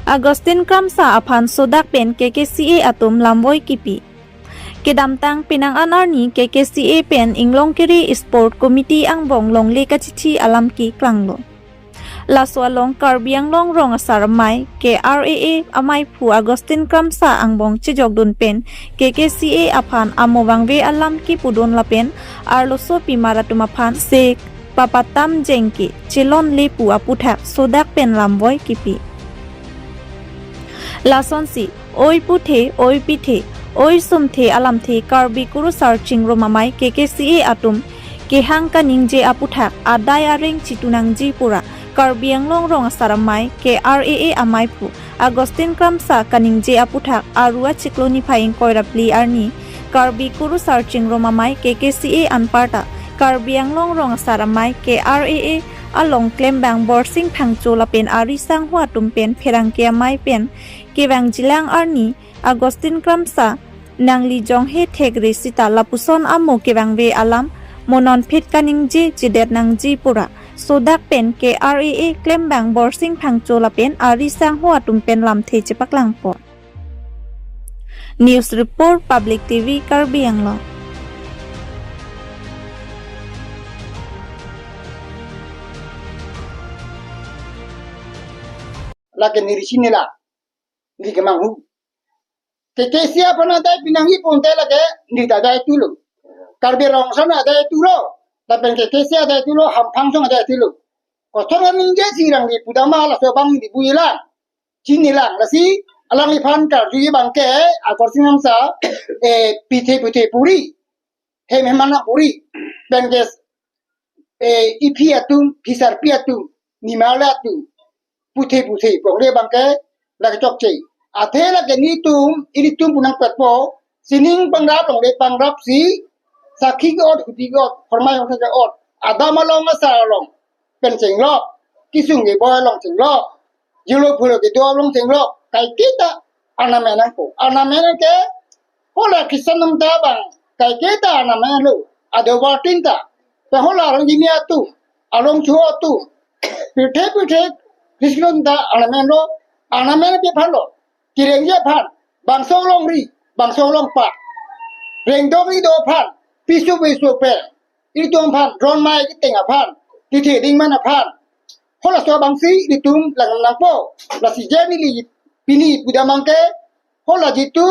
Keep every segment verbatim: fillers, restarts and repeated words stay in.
Augustine Kramsa aphan sodak pen K K C A atum lamvoi kipi. Kedamtang penang an arni K K C A pen Inglongkiri Sport Committee angbong longle kachithi alam keklanglo. Laso along Karbi Anglong Rong Asar Amei, K R A A, amaiphu Augustine Kramsa angbong chejokdun pen K K C A aphan amo vangve alam kepudun lapen arloso pimar atum aphan sek papatam jengke chelonle pu aputhak sodak pen lamvoi kipi. Lasonsi, oi puthe, oi pithe, oi sumthe alamthe Karbi Kurusar Chingrum Amei K K C A atum kehang kaningje aputhak adai areng chitunangji pura Karbi Anglong Rong Asar Amei, K R A A, amaiphu Augustine Kramsa kaningje aputhak aru achiklo niphai ingkoi ra phli arni Karbi Kurusar Chingrum Amei, K K C A, anparta Karbi Anglong Rong Asar Amei, K R A A, along klembang Borsing Phangcho lapen ari sangho atum pen pherangke amei pen kevangjilang arni Augustine Kramsa nangli jonghe thekre sita lapuson amo kevangve alam mo non phit kaningje jedet nangji pura sodak pen K R A A klembang Borsing Phangcho lapen ari sangho atum pen lamthe chepaklangpo. News Report, Public T V, Karbi Anglong. Lake nirisi nila, niri kemanghu. K K C A aphan adai pinangji pute lake niri ta adai tulo. Karbi Rong Asar adai tulo. Lapen K K C A adai tulo, hamphang song adai tulo. Koson kaningje si rang di pudama laso abang di builang. Chinilang, lasi alangliphan karju abangke Augustine Kramsa, eh, pithe puthe puri. Hem hem anak puri. Pen ke, eh, iphi atum, phisarpi atum, nimarli atum, puthe puthe pu longle abangke lake chokche. Athe lake nelitum, ilitum pu nangpetpo, sining pangrap longle pangrapsi, sakhi ke-ot, hudi ke-ot, hormai hongsa ke-ot, adam along asar along pen chenglok, kesung keboi along chenglok, jelo phulo kedo along chenglok, kaiketa ornament nangpo. Ornament ke hala Christian atum ta abang kaiketa ornament lo, ado Bartin ta. Pen hala arong kimi atum, arong chuho atum, pirthe pirthe Christian ta ornament lo, ornament ke aphan lo, kerengji aphan, bangso longri, bangso longpat, rengdok rido aphan, piso piso pen, ilitum aphan, ron mai keteng aphan, tithe dingman aphan. Halaso abangsi ilitum lang nangpo. Lasi je neli pini pudamang ke, hala jitu,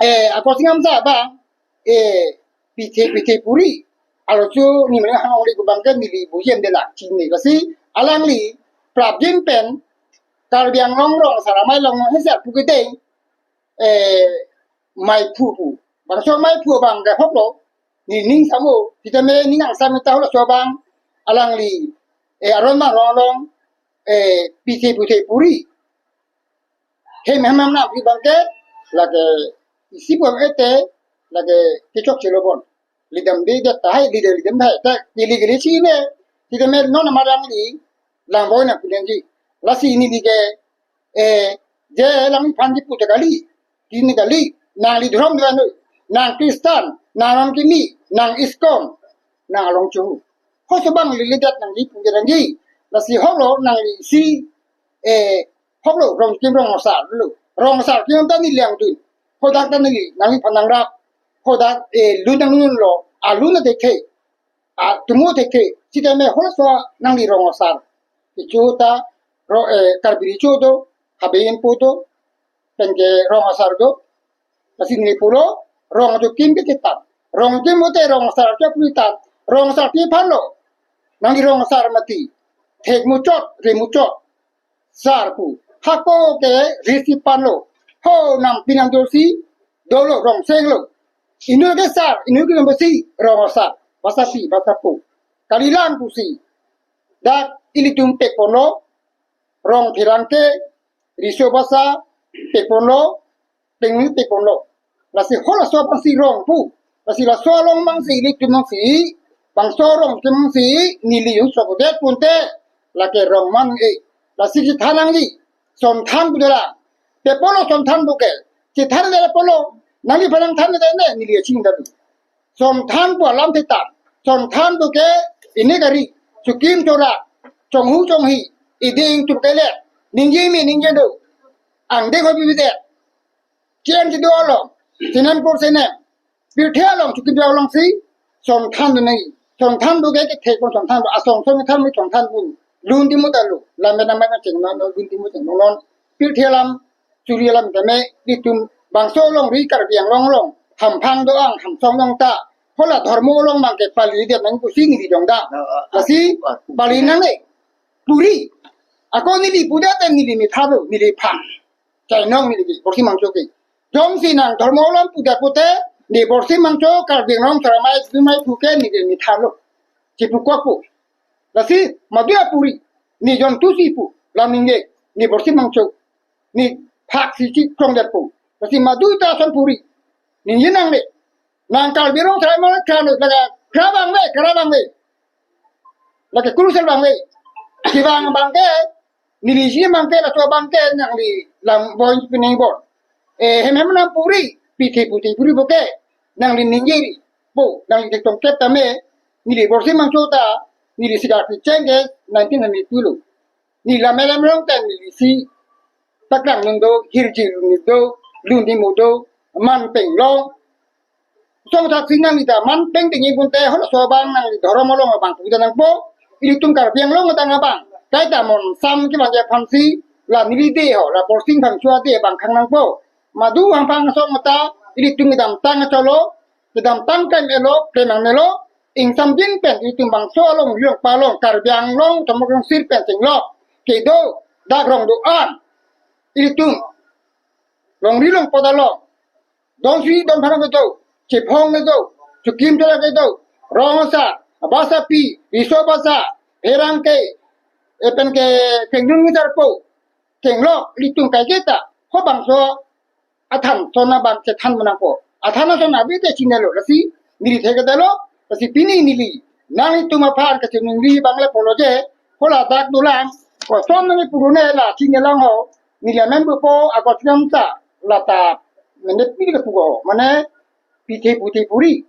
eh, Augustine Kramsa abang, eh, pithe pithe puri. Alocho ni mene hang ongli kubang ke neli bujem de lak chini. Lasi alangli prapjin pen Karbi Anglong Rong Asar Amei along hesa pu kedeng, eh, maiphu pu. Bangso maiphu abang ke hoklo, nening samo, sitame ning angsam ta halaso abang alangli, eh, aron ma rong along, eh, pithe puthe puri. Hem hem nam pi abangke, lake isi pu ete, lake kechokche lo bon. Lidam di det tahai, lidam lidam hai, ta kili kili chine, sitame non amar alangli, lamvoi nangpi nangji. Lasi neli ke, eh, je alangliphan di pu ta kali, tini kali, nangli dhorom dua nu, nang Christian, nang Ram Kimi, nang ISKCON, nang Along Chuhu. Halaso abang lili det nangli pu nangji, lasi hoklo nanglisi, eh, hoklo rong kim rong asar lo. Rong asar kim ta neli langdun. Hadak ta neli, nangliphan nangrap. Hadak, eh, lun nanglunlo, alun na thekthe. Atumu thekthe, sitame halaso nangli rong asar. Kecho ta, ro, eh, Karbi Recho do, Habe Inpo do, pen ke rong asar do. Lasi neli pulo, rong ajo kim ke ketan. Rong kim pute rong asar ajo pulitan. Rong asar ke aphan lo. Nangli rong asar mati. Thek muchot, re muchot. Sar pu. Hako ke risi pan lo. Ho nang pinang dosi, dolo rong seng lo. Inut ke sar, inut ke nang besi, rong asar. Basa si, basa pu. Kalilang pusi. Dak ilitum pekponlo, rong pherangke, riso basa, pekponlo, pengni pekponlo. Lasi halaso abangsi rong pu. Lasi laso along abangsi ilitum abangsi, bangso rong kim abangsi, neli yung sok det pute, lake rong man e. Lasi chethan nangji, son than pu dela. Te pulo son than pu ke. Chethan de pulo, nangliphan nangthan de ne, neli ching dadu. Son than pu alam thetan. Son than pu ke, ini kari, chukim chora, chonghu chonghi, iding tur kele, ningje me ningje do, angdeng ho bibidet. Chen chido along, sinem por sinem. Pirthe along, chukim along si, songthan do nai. Songthan do ke kethek pon songthan do. Asong song than mi songthan pon. Lun di mo ta lo. Lam na ma cheng non, lun di mo cheng non. Pirthe alam, churi alam tame, itum bangso alongri Karbi Anglong along. Hamphang do-an, hamsong do-an ta. Hala dhormo along abang ke pali dia nang pusi neli jong da. Lasi, pali nangne. Puri. Ako neli pudet neli methang lo, neli phang. Chainong neli ke, borsi mangcho ke. Jongsi nang dhormo along pudet pute, ne borsi mangcho, Karbi Anglong Saramai, Dumai puke neli methang lo. Chipu kok pu. Lasi, madu apuri. Ne jontu si pu, lam ningje, ne borsi mangcho. Ne phak si chikrong det pu. Lasi madu ta ason puri. Ningje nangne. Nang Karbi Anglong Saramai kan, lake, kra abang le, kra abang le. Lake kurusel abang le. Kevang abang ke, neli isi abang ke, laso abang ke, nangli lam boy pining bor. Eh, hem hem nam puri, pithe puthe puri bo ke, nangli ningje ri. Bo, nangli tek tongkep tame, neli borsi mangcho ta, neli sigar picheng ke, nineteen ninety-two lo. Neli lam elem rong ta, neli si, paklang nung do, hirjir nung do, lun di mo do, man peng long, song thak si nangli ta man peng tinggi pun te hol so abang nangli dhormo along abang puja nangpo. Ilitum Karbi Anglong adang abang. Kaita mon sam kevang aphan si la neli de ho la porsing phang chua de abang khang nangpo. Madu hamphang song ta ilitum kedamtang cholo, kedamtang klem-et lo, klem nangne lo. Ingsamjin pen ilitum bangso alongri alongpat along Karbi Anglong tomok long sir pen chenglo. Kedo dak rong do-an. Ilitum longri alongpat along. Don si don phan kedo, chephong kedo, chukim tela kedo, rong asar, basa pi, riso basa, pherangke, epen ke kengnun ngi sarpo, kenglok, ilitum kaiketa, ho bangso, athan, sona bang chethan menangpo. Athan sona bite chinelo, lasi, neli theketelo, lasi pini neli, nanglitum aphan kachiningri abang le polo je, ho ladak dolang, ko som nangli purune la chinelang ho, neli amen bupo, ako chiam ta, lata, mene pili ke pugo, mane, pithe puthe puri,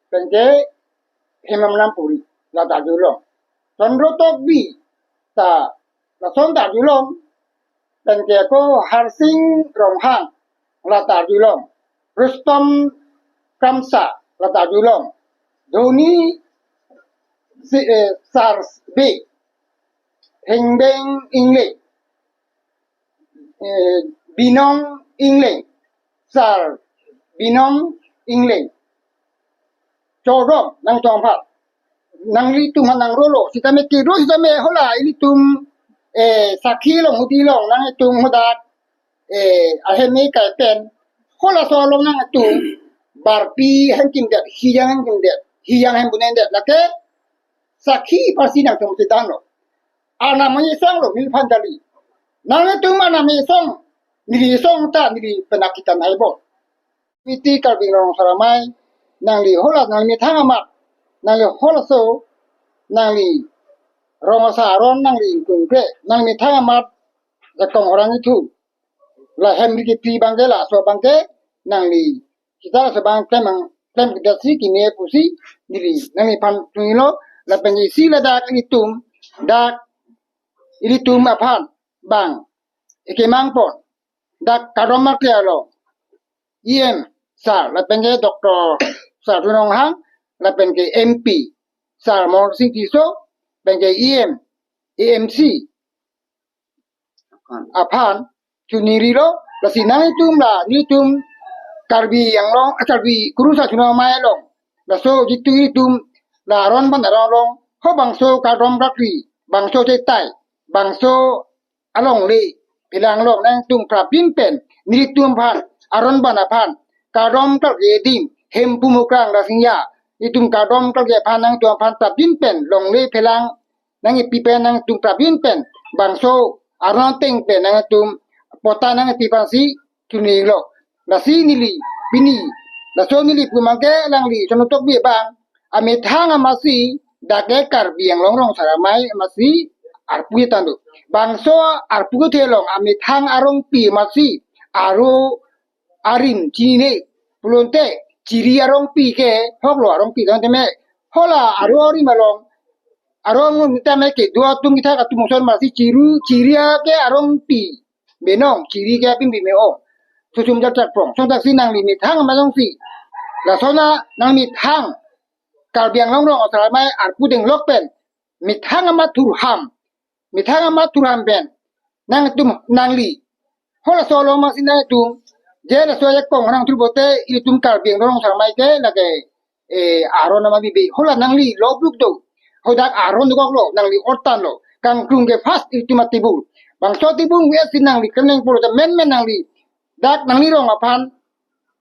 penke, hem hem nam puri, lata julong. Chandra Tokbi, ta, lason ta julong, penke ko Harsing Ronghang, lata julong. Rustom Kramsa, lata julong. Dhoni, si, eh, Sars Bey, Hengbeng Engleng, eh, Binong Engleng, Sar Binong Engleng. Chodom nangtong aphan. Nanglitum aphan nangrolo. Sitame kedo sitame hola ilitum, eh, sakhi along hudi along nanglitum hodak, eh, ahem me kai pen. Hola so along nangtum barpi hem kimdet, hiyang hem kimdet, hiyang hem bunen det. Lake sakhi pasi nangtum sedang lo. Anam isong lo, neli phan kali. Nanglitum anam isong, neli isong ta, neli penakitan hai bo. Miti Karbi Anglong Saramai, nangli hola, nangli methang amat, nangli hola so, nangli rong asar aron, nangli ingkung kre, nangli methang amat, jakong orang itu. La hem ri kepi abang ke, laso abang ke, nangli, kita laso abang klem ang, klem kita si kine pusi, neli, nangli phan tungilo, lapen isi ladak ilitum, dak ilitum aphan, abang, ekemang pon, dak kadom mak ya lo, E M, sar, lapen ke Doctor Sarju Ronghang, lapen ke M P, sar Morsing Tisso, lapen ke E M, A M C, aphan, chuniri lo, lasi nanglitum la, nelitum, Karbi Anglong, eh, Karbi kurusar chunamai along, laso jitu ilitum, la aron abang aron along, ho bangso kadom kakri, bangso chetai, bangso alongle, phelang along nangtum prapjin pen, nelitum aphan, aron abang aphan, kadom kalke adim, Hemphu Mukrang Rangsing ya, itum kadom kalke aphan nangtum aphan prapjin pen, longle phelang, nangkepi pen nangtum prapjin pen, bangso aron ateng pen nangtum pota nangkepi aphan si chunilo. Lasi neli, pini, laso neli pu abang ke alangli, Chandra Tokbi abang, amethang amatsi, dak ke Karbi Anglong Rong Saramai amatsi, arpu tando. Bangso arpu kethe along, amethang arongpi amatsi, aro arim chinine, pulote, chiri arongpi ke, hoklo arongpi tame, hola aro arim along, arong tame ke, dua tung kita katum son amatsi, chiru, chiri ke arongpi. Benong, chiri ke apin bime o. Susum jat jat prong. Song taksi nangli methang amat jongsi. Lason a nangli methang Karbi Anglong rong asar amei arpu deng lok pen. Methang amat thurham. Methang amat thurham pen. Nangtum nangli. Halaso along masi nangtum. Je laso ajakong nang thur pote ilitum Karbi Anglong asar amei ke lake eh, aron nama bibe. Hala nangli lo bluk do. Hadak aron dukok lo, nangli ortan lo. Kangkrung ke fast ilitum atibul. Bangso atibul ngue si nangli keneng polo ta men men nangli. Dak nangli rong aphan.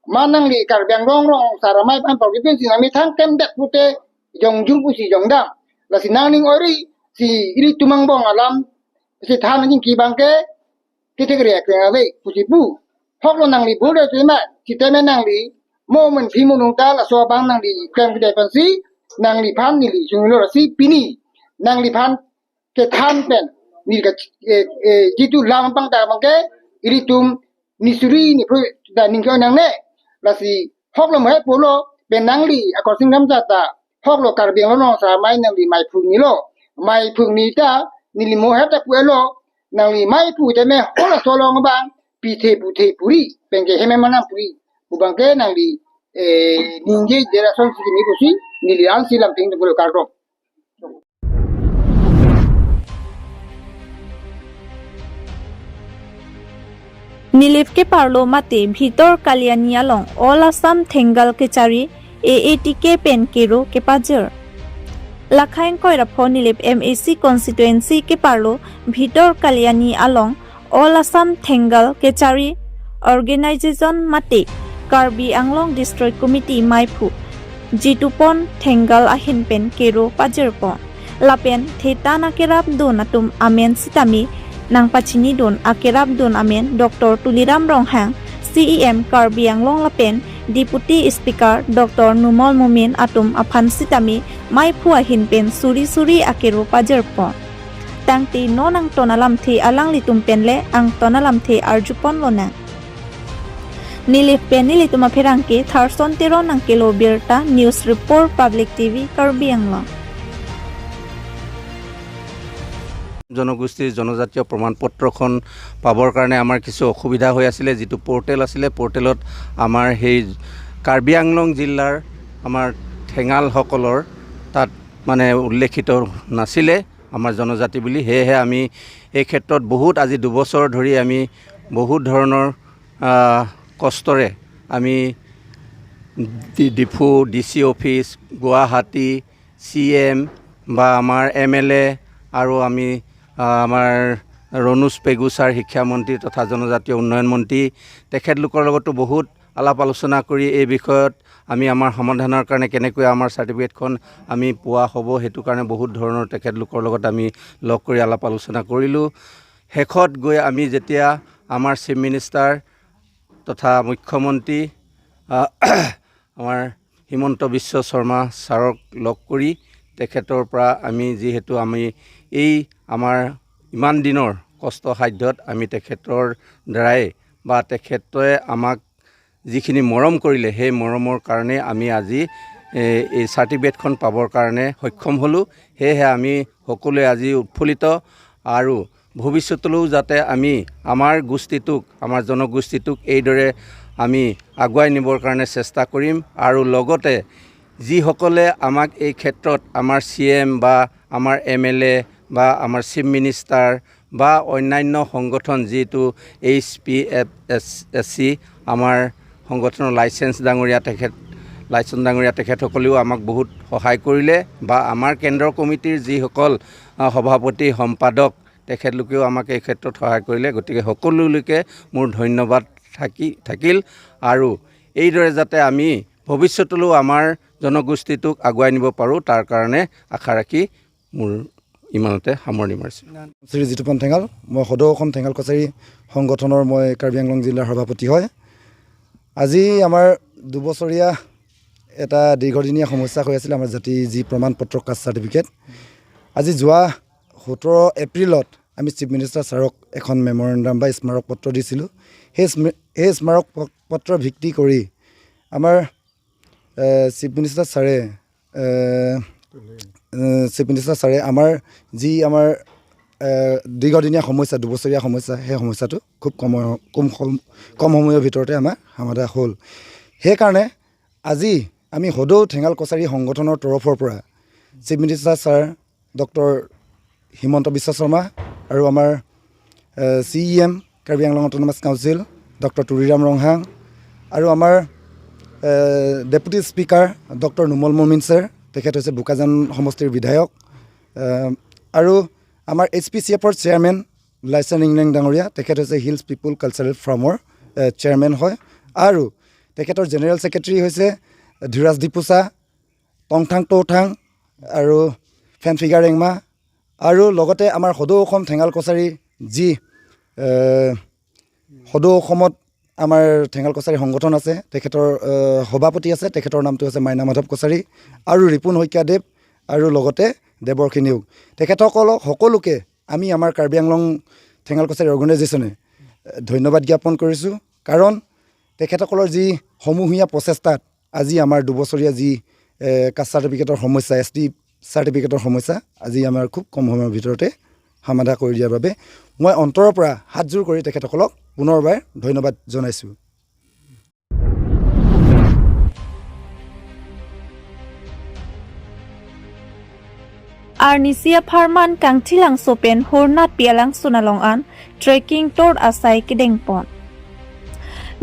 Ma nangli Karbi Anglong rong asar amei aphan pagi pensi nangli thang tem dak pute jongjung pusi jongdam. Lasi nangning ori si ilitum angbong alam si than jingki abang ke kithek re kre ave pusi pu. Hok lo nangli bul re tu ma, sitame nangli mo men phi mo nung ta laso abang nangli klem kede pensi, nangliphan neli sunglo si pini. Nangliphan kethan pen, neli ka, eh, eh, jitu lam pang ta abang ke, ilitum ni suri ni pru da ning kyo nangne. Lasi hok lo mo he polo, pen nangli, akor sing ram jata, hok lo Karbi Anglong asar amei nangli meiphung ni lo. Meiphung ni ta, neli mo he ta pu elo, nangli meiphung te me halaso along abang, pithe puthe puri, pen ke heme manam puri. Pu abang ke nangli, eh, ningje jera son si ni pusi, neli an si lam ting denglo kardom. Nilip keparlo mate Bhitor Kalyani along All Assam Thengal Kachari A A T K pen kero kepajir. Lakhai ingkoi ra pho Nilip M A C constituency keparlo Bhitor Kalyani along All Assam Thengal Kachari Organization mate Karbi Anglong District Committee meiphu Jitupon Thengal ahin pen kero pajirpo. Lapen thetan akerapdun atum amen sitame nangpachinidun akerapdun amen Doctor Tuliram Ronghang, C E M Karbi Anglong lapen Deputy Speaker Doctor Numal Momin atum aphan sitame meiphu ahin pen suri suri akero pajirpo. Tangte non angton alamthe alanglitum pen le angton alamthe arjupon lonang. Nilip pen nelitum apherangke Tharson Teron nangkelo birta, News Report, Public T V, Karbi Anglong. জনগোষ্ঠীৰ জনজাতীয় প্ৰমাণ পত্ৰখন পাবৰ কাৰণে আমাৰ কিছু অসুবিধা হৈ আছিলে। যিটো পৰ্টেল আছিলে, পৰ্টেলত আমাৰ সেই কাৰ্বি আংলং জিলাৰ আমাৰ ঠেঙালসকলৰ তাত মানে উল্লেখিত নাছিলে আমাৰ জনজাতি বুলি। সেয়েহে আমি এই ক্ষেত্ৰত বহুত, আজি দুবছৰ ধৰি আমি বহুত ধৰণৰ, আহ, কষ্টৰে আমি ডি-, Diphu, D C office, Guwahati, C M বা আমাৰ এম এল এ আৰু আমি, আহ, আমাৰ ৰণোজ পেগু ছাৰ, শিক্ষামন্ত্ৰী তথা জনজাতীয় উন্নয়ন মন্ত্ৰী, তেখেতলোকৰ লগতো বহুত আলাপ আলোচনা কৰি এই বিষয়ত আমি আমাৰ সমাধানৰ কাৰণে কেনেকৈ আমাৰ চাৰ্টিফিকেটখন আমি পোৱা হ'ব, সেইটো কাৰণে বহুত ধৰণৰ তেখেতলোকৰ লগত আমি লগ কৰি আলাপ আলোচনা কৰিলোঁ। শেষত গৈ আমি যেতিয়া আমাৰ চিফ মিনিষ্টাৰ তথা মুখ্যমন্ত্ৰী, আহ, আমাৰ হিমন্ত বিশ্ব শৰ্মা ছাৰক লগ কৰি তেখেতৰ পৰা আমি, যিহেতু আমি এই আমাৰ ইমান দিনৰ কষ্টসাধ্যত আমি তেখেতৰ দ্বাৰাই বা তেখেতে আমাক যিখিনি মৰম কৰিলে, সেই মৰমৰ কাৰণে আমি আজি, এ, এই চাৰ্টিফিকেটখন পাবৰ কাৰণে সক্ষম হ'লোঁ। সেয়েহে আমি সকলোৱে আজি উৎফুল্লিত আৰু ভৱিষ্যতলৈও যাতে আমি আমাৰ গোষ্ঠীটোক, আমাৰ জনগোষ্ঠীটোক এইদৰে আমি আগুৱাই নিবৰ কাৰণে চেষ্টা কৰিম। আৰু লগতে যিসকলে আমাক এই ক্ষেত্ৰত, আমাৰ চি এম বা আমাৰ এম এল এ বা আমাৰ চিফ মিনিষ্টাৰ বা অন্যান্য সংগঠন, যিটো এইচ পি এফ এছ চি, আমাৰ সংগঠনৰ লাইচেন্স ডাঙৰীয়া তেখেত, লাইচেন্স ডাঙৰীয়া তেখেতসকলেও আমাক বহুত সহায় কৰিলে, বা আমাৰ কেন্দ্ৰ কমিটিৰ যিসকল, আহ, সভাপতি, সম্পাদক, তেখেতলোকেও আমাক এই ক্ষেত্ৰত সহায় কৰিলে। গতিকে সকলোলৈকে মোৰ ধন্যবাদ থাকি, থাকিল। আৰু এইদৰে যাতে আমি ভৱিষ্যতলৈও আমাৰ জনগোষ্ঠীটোক আগুৱাই নিব পাৰোঁ, তাৰ কাৰণে আশা ৰাখি মোৰ ইমানতে সামৰণি মাৰিছোঁ। শ্ৰী জিতুপন ঠেঙাল, মই সদৌ অসম ঠেঙাল কছাৰী সংগঠনৰ মই কাৰ্বি আংলং জিলাৰ সভাপতি হয়। আজি আমাৰ দুবছৰীয়া এটা দীৰ্ঘদিনীয়া সমস্যা হৈ আছিলে আমাৰ জাতি যি প্ৰমাণ পত্ৰ, কাষ্ট চাৰ্টিফিকেট। আজি যোৱা সোতৰ এপ্ৰিলত আমি চিফ মিনিষ্টাৰ ছাৰক এখন মেমৰেণ্ডাম বা স্মাৰক পত্ৰ দিছিলোঁ। সেই স্মৃ-, সেই স্মাৰক প-, পত্ৰ ভিত্তি কৰি আমাৰ, এ, চিফ মিনিষ্টাৰ ছাৰে, এ, এ, চিফ মিনিষ্টাৰ ছাৰে আমাৰ যি আমাৰ এ, দীৰ্ঘদিনীয়া সমস্যা, দুবছৰীয়া সমস্যা, সেই সমস্যাটো খুব কম, কম সম-, কম সময়ৰ ভিতৰতে আমাৰ সমাধা হ'ল। সেইকাৰণে আজি আমি সদৌ ঠেঙাল কছাৰী সংগঠনৰ তৰফৰ পৰা chief minister sir doctor Himanta Biswa Sarma আৰু আমাৰ, এ, C E M Karbi Anglong autonomous council doctor Tuliram Ronghang আৰু আমাৰ, এ, deputy speaker doctor Numal Momin sir, তেখেত হৈছে বোকাজান সমষ্টিৰ বিধায়ক, এ, আৰু আমাৰ এইচ পি চি এফৰ চেয়াৰমেন লাইচেন ইংলেং ডাঙৰীয়া, তেখেত হৈছে হিলছ পিপুল কালচাৰেল ফৰামৰ, এ, চেয়াৰমেন হয় আৰু তেখেতৰ জেনেৰেল ছেক্ৰেটেৰী হৈছে ধীৰাজ ডিপুচা, টংথাং টৌথাং আৰু ফেনফিগাৰ ৰেংমা আৰু লগতে আমাৰ সদৌ অসম ঠেঙাল কছাৰী যি, এ, সদৌ অসমত আমাৰ ঠেঙাল কছাৰী সংগঠন আছে, তেখেতৰ, এ, সভাপতি আছে, তেখেতৰ নামটো হৈছে মাইনা মাধৱ কছাৰী আৰু ৰিপুণ শইকীয়া দেৱ আৰু লগতে দেৱৰ্ষি নেওগ। তেখেতসকলক সকলোকে আমি আমাৰ কাৰ্বি আংলং ঠেঙাল কছাৰী অৰ্গেনাইজেশ্যনে, এ, ধন্যবাদ জ্ঞাপন কৰিছোঁ। কাৰণ তেখেতসকলৰ যি সমূহীয়া প্ৰচেষ্টাত আজি আমাৰ দুবছৰীয়া যি, এ, কাষ্ট চাৰ্টিফিকেটৰ সমস্যা, এছ টি চাৰ্টিফিকেটৰ সমস্যা আজি আমাৰ খুব কম সময়ৰ ভিতৰতে সমাধা কৰি দিয়াৰ বাবে মই অন্তৰৰ পৰা হাতযোৰ কৰি তেখেতসকলক পুনৰবাৰ ধন্যবাদ জনাইছোঁ। Arnisi apharman Kangthilangso pen Hornatpi alangsun along an trekking tour asai kedengpon.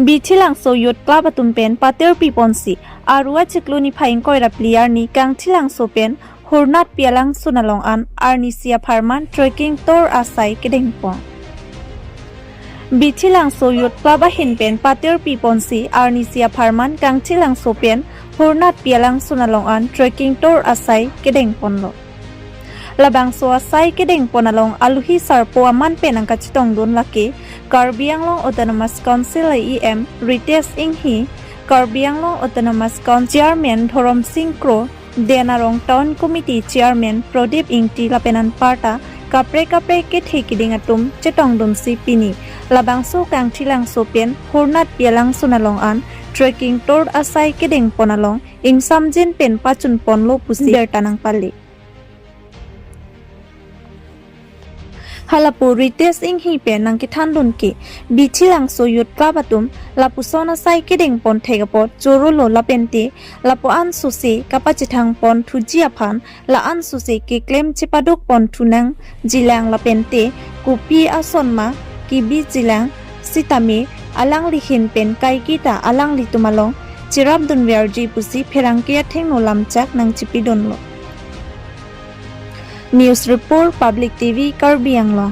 Bithilangso Youth Club atum pen paterpiponsi Arua chiklo niphai ingkoi ra phli arni Kangthilangso pen Hornatpi alangsun along an arnisi apharman trekking tour asai kedengpon. Bithilangso Youth Club ahin pen paterpiponsi arnisi apharman Kangthilangso pen Hornatpi alangsun along an trekking tour asai kedengponlo. Labangso asai kedengpon along aluhi sarpo aman pen nangkachetongdun lake Karbi Anglong Autonomous Council E M Ritesh Enghi, Karbi Anglong Autonomous Council Chairman Dhorom Singh Kro, Denarong Town Committee Chairman Pradip Ingti lapen anparta kaprek kaprek kethe kiding atum chetongdunsi pini labangso Kangthilangso pen Hornatpi alangsun along an trekking tour asai kedengpon along ingsamjin pen pachunponlo pusi birta nangpale. Halapu Ritesh Enghi pen nangkethandun ke Bithilangso Youth Club atum lapuson asai kedengpon thek apot chorolo lapente lapu-an sose kapachethangpon thuji aphan la-an sose keklem chepadukpon thunangjilang lapente kopi asonma kebijilang sitame alangli ahin pen kaiketa alanglitum along cherapdunverji pusi pherangke athengno lamchak nangchipidunlo. News Report, Public T V, Karbi Anglong.